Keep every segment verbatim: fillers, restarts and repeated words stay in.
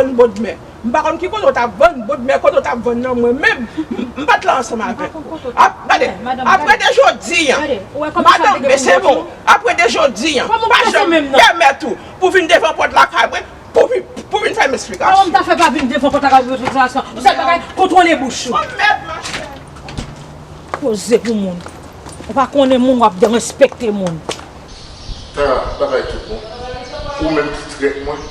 vann bòdmè. M pa konn ki kote w t ap vann bòdmè, kote w t ap vann nan mwen menm. M, m pa t la ansanm avè w. Ap, gade, apre de jodi a, madanm, men se bon, apre de jodi a, pa janm pèmèt ou pou vin devan pòt lakay mwen, pou vin, pou vin fè m eksplikasyon. Kòman m ta fè pa vin devan pòt lakay mwen pou fè eksplikasyon? Ou sèl bagay, kontwole bouch ou. Ou mèt, machè. Koze pou moun. Ou pa konnen moun, w ap derespekte moun. Tara, bagay tout bon. Ou menm ki trèt mwen.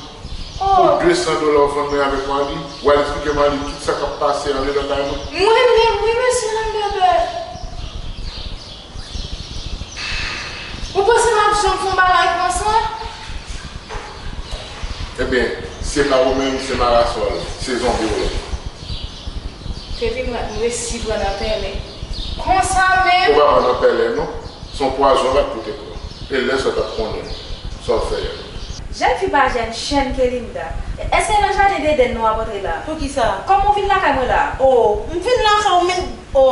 Pou de san dola w vann mwen avèk Marly, w al eksplike Marly tout sa k ap pase andedan kay mwen. Mwen menm, wi, mesye Lambert. Ou panse m ap janm fè yon bagay konsa? Ebyen, se pa ou menm, se marasòl, se zonbi w ye. Kevin, m resi pran nan pèlen. Konsa menm? Ou pa pran nan pèlen, non. Se yon pwazon l ap pote pou ou. E lè sa w t ap konnen sa w fè a. Jèn fi pa jèn, chèn ke Linda. Èske nan jaden Deden nou ap antre la? Poukisa? Kòman w vin lakay mwen la? O, m vin lakay ou, men, o,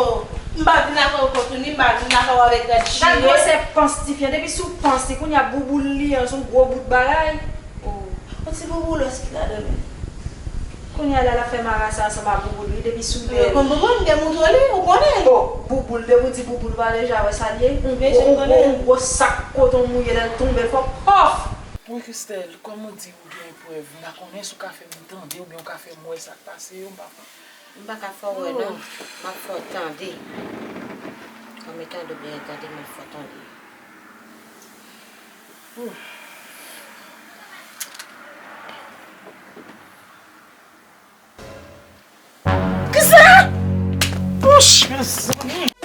m pa vin lakay ou kont ou, ni m pa vin lakay ou avèk rad chire. Gad gwosè pans tifi an, depi sou pans li, kounye a bouboul li an, se yon gwo bout bagay. O, yon ti bouboulos ki ladan l. Kounye a la, l ap fè marasa ansanm ak bouboul li depi sou bèl. Ou konn bouboul, m te moutre li, ou konnen. O, bouboul, depi w di bouboul, ou pa deja wè sa l ye? Yon gwo sak koton mouye, lè l tonbe, l fè pòf! Wi, Christelle, kòm ou di ou gen eprèv, m pa konnen si w ka fè m tande oubyen w ka fè m wè sa k pase yo, m pa konn. M pa ka fè w wè, non. M ap fè w tande. Kòm e tande w byen tande, m ap fè w tande. Kisa? Wouch, mezanmi.